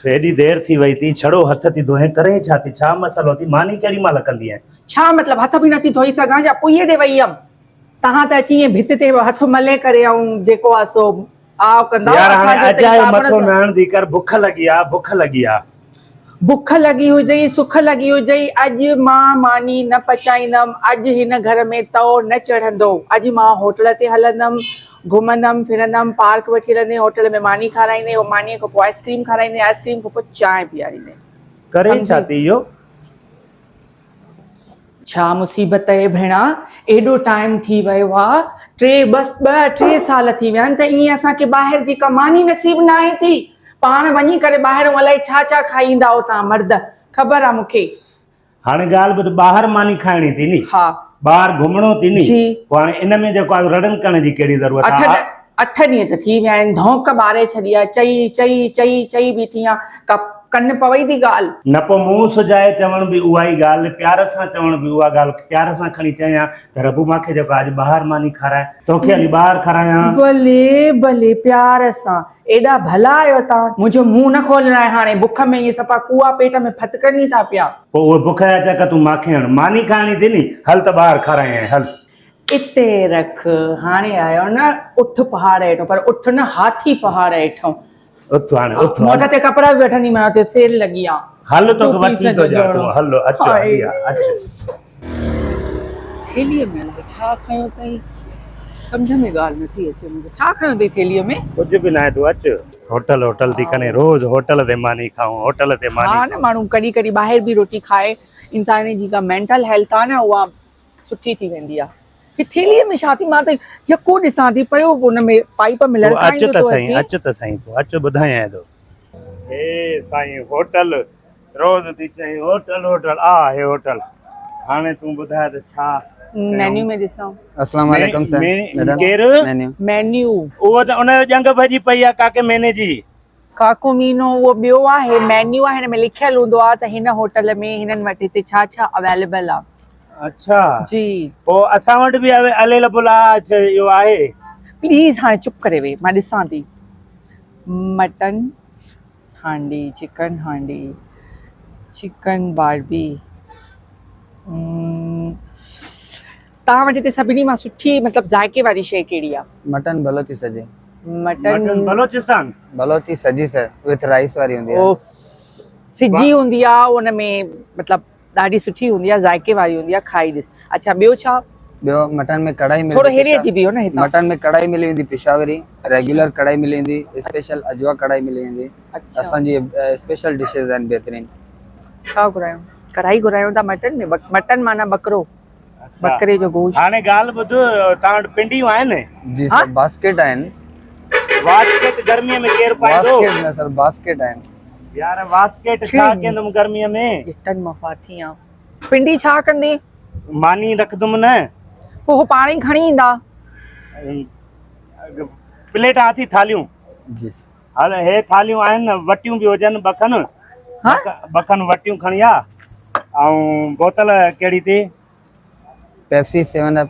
هيڏي دير ٿي وئي ٿي، ڇڙو هٿ ٿي ڌوئين، ڪرين ڇا ٿي، ڇا مسئلو ٿي، ماني ڪهڙي مهل ڪندينء؟ ڇا مطلب هٿ به نٿي ڌوئي سگهان ڇا؟ پوئيء ڏي وئي هيم، تهان ته اچي ائين ڀت تي هٿ ملي ڪري ۽ جيڪو آ سو آء ڪندا يار هاڻي اجايو مٿو نه هڻندي ڪر، بک لڳي آ، بک لڳي آ. بک لڳي هجئي، سک لڳي هجئي، اڄ مان ماني نه پچائيندم، اڄ هن گهر ۾ تئو نه چڙهندو، اڄ مان هوٽل تي هلندم، گهمندم ڦرندم، پارڪ وٺي هلندين، هوٽل ۾ ماني کارائيندين، مانيء کان پوء آئس ڪريم کارائيندين، آئس ڪريم کان پوء چانهه پياريندين. ڪرين ڇا ٿي اهو؟ ڇا مصيبت اهي ڀيڻا، ايڏو ٽائيم ٿي ويو آ، ٽي بس ٻه ٽي سال ٿي ويا آهن ته ائين اسان کي ٻاهر جي ڪا ماني نصيب ناهي ٿي، پاڻ وڃي ڪري ٻاهرون الائي ڇا ڇا کائي ايندا آهيو توهان مرد، خبر آ مون کي. هاڻي ڳالهه ٻڌ ٻاهر ماني کائڻي ٿي ني، ها. ٻاهر گهمڻو ٿي ني، جي. پوء هاڻي ان ۾ جيڪو آهي رڙن ڪرڻ جي ڪهڙي ضرورت اٺ آ. اٺ ڏينهن ته ٿي ويا آهن، ڌونڪ ٻاري ڇڏي آ، چئي چئي چئي چئي بيٺي آن، ڪا ڪن پوي ٿي ڳالهه. نه پوء منهن سجائي چوڻ به اها ئي ڳالهه، پيار سان چوڻ به اها ڳالهه، پيار سان کڻي چيان ته ربو مان کي جيڪو آهي اڄ ٻاهر ماني کارائي، توکي هلي ٻاهر کارايان. بلي بلي پيار سان، ايڏا ڀلا آهيو توهان. منهنجو منهن نه کولرائي هاڻي، بک ۾ ائين صفا ڪوئا پيٽ ۾ ڦٿڪن ئي ٿا پيا. پوء اهي بک جا چڪ تون مان کي هڻ، ماني کائڻي ٿي ني، هل ته ٻاهر کارايانء هل. اتي رک، هاڻي آيو نه اٺ پهاڙ هيٺون، پر اٺ نه هاٿي پهاڙ هيٺون. اٿ هاڻي اٿ هل. موٽر تي ڪپڙا به وٺنديمانء اتي سيل لڳي آ. هل توکي وٺي ٿو ڏيان تون هل اچ هلي آ اچ. ٿيلهيء ۾ الائي ڇا کنيو اٿئي سمجهه ۾ ڳالهه نٿي اچي مونکي ڇا کنيو اٿئي ٿيلهيء ۾. ڪجهه به ناهي تون اچ. هوٽل هوٽل ٿي ڪرين روز هوٽل تي ماني کائون هوٽل تي ماني ها نه کائون. ماڻهو ڪڏهن ڪڏهن ٻاهر به روٽي کائي انسان جي جيڪا مينٽل هيلٿ آ نه اها سٺي ٿي ويندي آ. هي ٿيلهيء ۾ ڇا ٿي مان ته يڪو ڏسان ٿي پيو ان ۾ پائيپ ۾ تون اچ لڙڪائيندو ته ٿو سائين اچي. اچ ته سائين تون اچ ٻڌايانء ٿو. هي سائين هوٽل روز ٿي چئين هوٽل هوٽل آ هي هوٽل هاڻي تون ٻڌاء ته ڇا ڪيون. مينيو ۾ ڏسان. السلام عليڪم سر ميڊم ڪير؟ مينيو. مينيو. اهو ته ان جو ڄنگهه ڀڄي پئي آ ڪاڪي ميني جي. ڪاڪو مينو اهو ٻيو آهي مينيو آهي هن ۾ لکيل هوندو آهي ته هن هوٽل ۾ هنن وٽ هتي ڇا ڇا اويليبل آهي. اڇا جي. پوء اسان وٽ به اويليبل آ اڇا اهو آهي. پليز هاڻي چپ ڪري ويهه مان ڏسان ٿي مٽن هانڊي چڪن هانڊي چڪن باربي توهان وٽ هتي سڀني مان سٺي مطلب ذائقي واري شيء ڪهڙي آ؟ مٽن بلوچي سجي. مٽن بلوچستان. بلوچي سجي سر وٿ رائس واري هوندي آ. اوف سجي هوندي آ ان ۾ مطلب ڏاڍي سٺي هوندي آ ذائقي واري هوندي آ کائي ڏس اڇا ٻيو ڇا؟ ٻيو مٽن ۾ ڪڙهائي ملندي ٿورو هيڏي اچي بيهو نه هتان. مٽن ۾ ڪڙهائي ملي ويندي پشاوري ريگيولر ڪڙهائي ملي ويندي اسپيشل اجوا ڪڙهائي ملي ويندي اسان جي اسپيشل ڊشز آهن بهترين. ڇا گهرايون؟ ڪڙهائي گهرايون ٿا مٽن ۾ مٽن معنيٰ ٻڪرو. ٻڪري جو گوشت. هاڻي ڳالهه ٻڌ توهان وٽ پنڊيون آهن؟ جي سر باسڪيٽ آهن. واسڪيٽ گرميء ۾ ڪير پائيندو؟ واسڪيٽ نه سر باسڪيٽ آهن. يار واسڪيٽ ڇا ڪيندم گرميء ۾؟ ڄٽن مان ڦاٿي آن. پنڊي ڇا ڪندين؟ ماني رکندم نه. پوء هو پاڻ ئي کڻي ايندا. پليٽ آٿي ٿالهيون. جي سر. هل هي ٿالهيون آهن نه وٽيون به هجن ٻه کن ٻه کن وٽيون کڻي آ ۽ بوتل ڪهڙي ٿي؟ پيپسي سيون اپ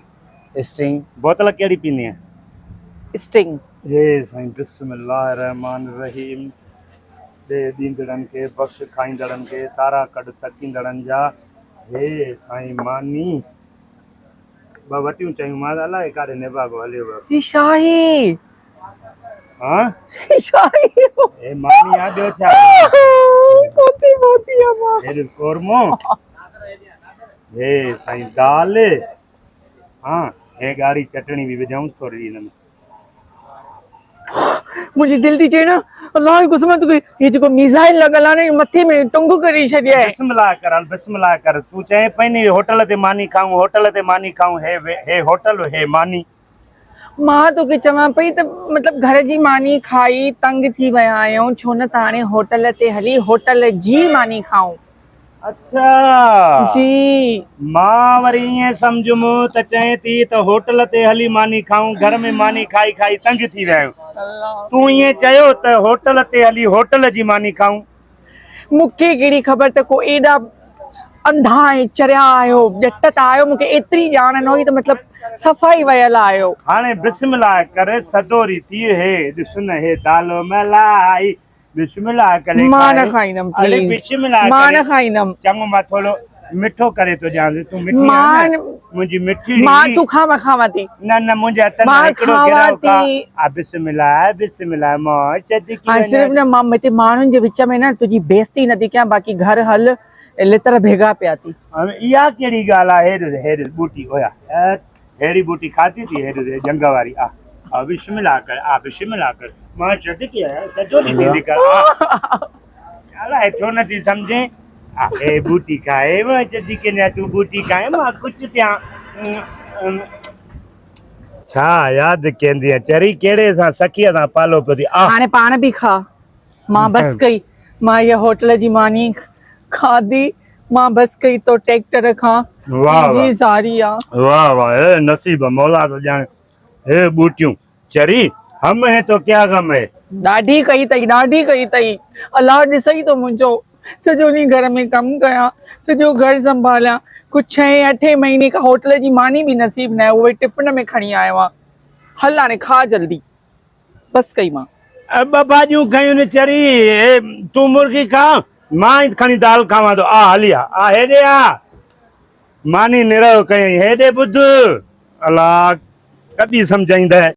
اسٽرنگ. بوتل ڪهڙي پيندينء؟ اسٽرنگ. هي سائين بسم الله الرحمٰن الرحيم ڏي ڏيندڙن کي بخش کائيندڙن کي تارا ڪڍ تڪيندڙن جا هي سائين ماني ٻه وٽيون چيون مان الائي ڪاڏي نڀاڳو هليو ويو. هي ڇا هي؟ ها ڇا هي؟ هي ماني آ ٻيو ڇا؟ ڪوتي موتي آ مان. هي ڏس قورمو هي سائين دال ها هي ڳاڙهي چٽڻي به وجهائونس ٿوري هن ۾. منهنجي دل ٿي چئي نه الله جي قسم توکي هي جيڪو ميزائل لڳل آهي نه مٿي ۾ ٽنگ ڪري ڇڏي آهي. بسم الله ڪر هل بسم الله ڪر تون چئين پئي نه هوٽل تي ماني کائون هوٽل تي ماني کائون هي هي هوٽل هي ماني. مان توکي چوان پئي ته مطلب گهر جي ماني کائي تنگ ٿي ويا آهيون ڇو نه ته هاڻي هوٽل تي هلي هوٽل جي ماني کائون. اڇا. جي. مان وري ائين سمجهيم ته چئين ٿي ته هوٽل تي هلي ماني کائون گهر ۾ ماني کائي کائي تنگ ٿي ويا آهيون. تون ائين چيو ته هوٽل تي هلي هوٽل جي ماني کائون. مون کي ڪهڙي خبر ته ڪو ايڏا انڌا ۽ چريا آهيو، ڄٽ ته آهيو، مون کي ايتري ڄاڻ نه هئي ته مطلب صفا ئي ويل آهيو. هاڻي بسم الله ڪر سدوري ٿي هي ڏس نه هي دال ملائي. بسم الله ڪري مان نه کائيندم اڙي بسم الله مان نه کائيندم. چڱو مان ٿورو مٺو ڪري ٿو ڏيانس تون مٺي آهين نه منهنجي مٺي مان تون کا مان کاوان ٿي. نه نه منهنجي هٿن مان هڪڙو گرهه کا آ بسم الله بسم الله مان چدڪي هاڻي صرف نه مان متي ماڻهن جي وچ ۾ نه تنهنجي بيستي نه ٿي ڪيان باقي گهر هل لتر ڀيگا پيا ٿي. اها ڪهڙي ڳالهه آهي هيڏ هيڏ ٻوٽي اويا ههڙي ٻوٽي کاڌي ٿي هيڏ جنگ واري آ آ بسم الله ڪر آ بسم الله ڪر مان چدڪي آهيان سڄو ڏينهن ٿي ڪر آ الائي ڇو نه ٿي سمجهين آ هي ٻوٽي کائي مان چدڪي نه تون ٻوٽي کائي مان ڪجهه ٿيان ڇا ياد ڪيندي چري ڪهڙي سان سکيء سان پالو پيو ٿي آ هاڻي پاڻ به کا مان بس ڪئي مان اها هوٽل جي ماني کاڌي مان بس ڪئي تو ٽيڪٽر کان واھ جي ساري آ. واھ واھ هي نصيب مولا ٿو ڄاڻي هي ٻوٽيون چري هم هي تو ڪيا غم هي. ڏاڍي ڪئي تئي ڏاڍي ڪئي تئي الله ڏسئي ٿو منهنجو سڄو ڏينهن گهر ۾ ڪم ڪيان سڄو گهر سنڀاليان ڪجهه ڇهين اٺين مهيني کان هوٽل جي ماني به نصيب ناهي اهو ٽفن ۾ کڻي آيو آن هل هاڻي کاء جلدي. بس ڪئي مان. ٻه ڀاڄيون کنيون نه چري اي تون مرغي کاء مان کڻي دال کاوان ٿو آ هلي آ آ هيڏي آ ماني نرهه ڪيائين هيڏي ٻڌ الا ڪڏي سمجهائيندء.